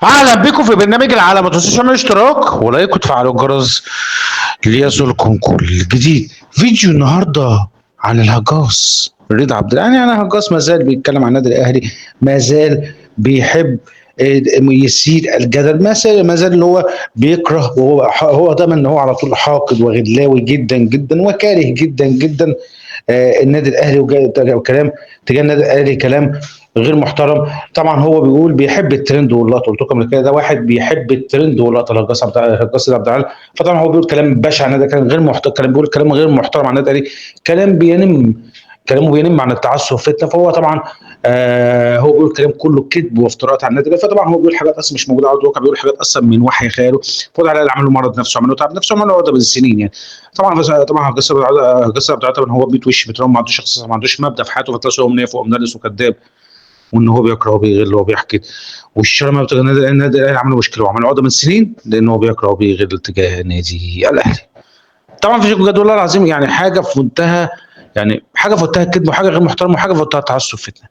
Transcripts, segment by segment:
اهلا بكم في برنامج العالم. ما تنسوش تعملوا اشتراك و like وتفعلوا الجرس ليصلكم كل جديد. فيديو النهارده عن الهجاص رضا عبد العال. يعني الهجاص ما زال بيتكلم عن النادي الاهلي، ما زال بيحب يثير الجدل، ما زال اللي هو بيكره، وهو دايما ان هو على طول حاقد وغلاوي جدا جدا وكاره جدا جدا النادي الاهلي، وكلام تجاه النادي الاهلي كلام غير محترم. طبعا هو بيقول بيحب الترند واللقطه، قلت لكم قبل كده ده واحد بيحب الترند واللقطه، الهجاص عبد العال. فطبعا هو بيقول كلام بشع عن النادي، كلام غير محترم، كلام بيقول كلام غير محترم عن النادي الاهلي، كلام بينم، كلامه بينم عن التعصب فتنة. فهو طبعا هو بيقول كلام كله كذب وافتراءات عن النادي الاهلي. فطبعا هو بيقول حاجات اصلا مش موجودة على الواقع، بيقول حاجات اصلا من وحي خياله. فهو على عمل له مرض نفسه، عمل له تعب نفسه، عمل له عقده من السنين يعني. طبعا طبعا هجاص عبد العال طبعا هو بيت وش بترام، ما عندوش شخصية، ما عندوش مبدا في حياته، فتلاقيه هو منافق ومدلس وكذاب، وان هو بيكره وبيغل وبيحكي والشر. ما النادي الاهلي عملوا مشكلة وعملوا عقده من سنين لان هو بيكره وبيغل تجاه النادي الاهلي. طبعا في بجد والله العظيم يعني حاجة في منتهى، يعني حاجة في منتهى الكذب وحاجه غير محترمه وحاجه في منتهى التعصب فتنة.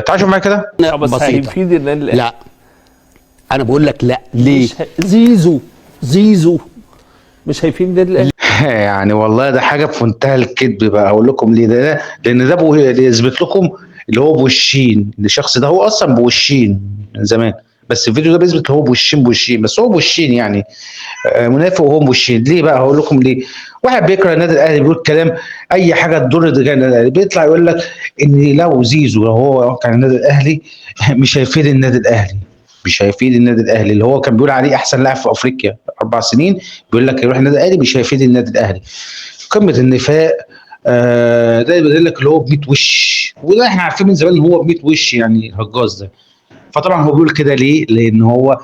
تعالوا شوف معايا كده. بس بسيطة. هيفيد النادي الاهلي؟ لا انا بقول لك لا. ليه؟ مش ه- زيزو زيزو مش هيفيد النادي الاهلي. يعني والله ده حاجة في منتهى الكذب بقى. اقول لكم ليه ده لان ده يثبت لكم اللي هو بوشين. الشخص ده هو اصلا بوشين من زمان، بس الفيديو ده بيثبت هو بوشين بوشين، بس هو بوشين يعني منافق وهو بوشين. ليه بقى؟ هقول لكم ليه. واحد بيكره النادي الاهلي بيقول كلام اي حاجة تضر النادي الاهلي، بيطلع يقول لك ان لو زيزو لو هو كان النادي الاهلي مش هيفيد النادي الاهلي، مش هيفيد النادي الاهلي اللي هو كان بيقول عليه احسن لاعب في افريقيا 4 سنين، بيقول لك يروح النادي الاهلي مش هيفيد النادي الاهلي. قمة النفاق. ده بيقول لك اللي هو ب100 وش، وده احنا عارفين من زمان ان هو ب100 وش يعني الهجاص ده. فطبعا هو بيقول كده ليه؟ لان هو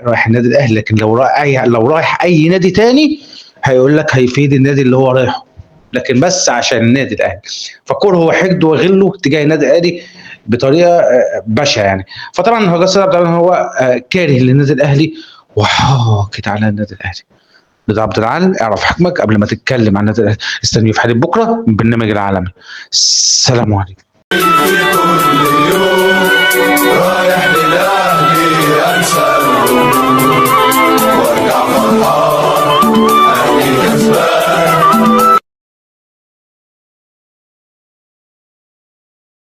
رايح النادي الاهلي، لكن لو رايح اي نادي تاني هيقول لك هيفيد النادي اللي هو رايحة، لكن بس عشان النادي الاهلي. فكرة وحقده وغله تجاه النادي الاهلي بطريقة بشعة يعني. فطبعا الهجاص عبد العال هو كاره للنادي الاهلي وحاقد على النادي الاهلي. رضا عبد العال اعرف حكمك قبل ما تتكلم عن النادي الاهلي. استنوا في حلقة بكره من برنامج العالمي. السلام عليكم. كل يوم رايح للأهلي أنسى الهموم وارجع فرحان، أهلي كسبان.